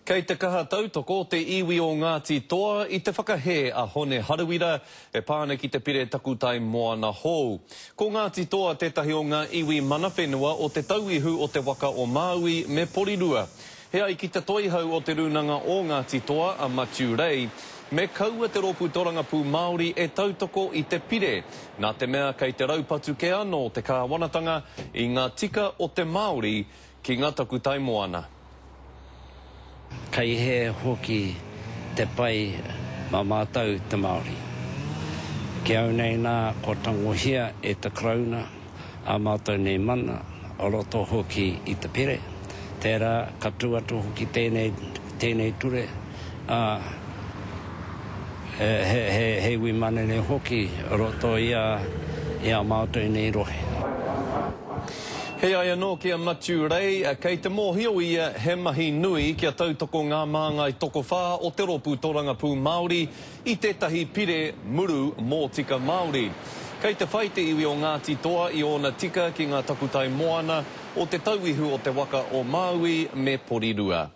Kei te kaha tautoko te iwi o Ngāti Toa i te whakahē a Hone Harawira e pā ana ki te pire takutai moana hou. Ko Ngāti Toa tētahi o ngā iwi mana whenua o Te Tauihu o te Waka o Māui me Porirua. He ai ki te toihau o Te Rūnanga o Ngāti Toa a Matiu Rei, me kaua te Rōpū Torangapū Māori e tautoko i te pire, nā te mea kei te raupatu kē anō te kāwanatanga i ngā tika o te Māori ki ngā takutai moana. Kei hē hoki te pai ma mātou te Māori. Ki au nei nā kua tangohia e te Karauna ā mātou nei mana, o roto hoki i te pire, tērā ka tū atu hoki tēnei, tēnei ture, ā, he, he, he iwi manene hoki o roto i a, i ā mātou nei rohe. He ai anō ki a Matiu Rei, kei te mōhio ia he mahi nui kia tautoko ngā māngai tokowhā o te Rōpū Torangapū Māori i tētahi pire muru mōtika Māori. Kei te whai te iwi o Ngāti Toa i ōna tika ki ngā takutai moana o Te Tauihu o te Waka o Māui me Porirua.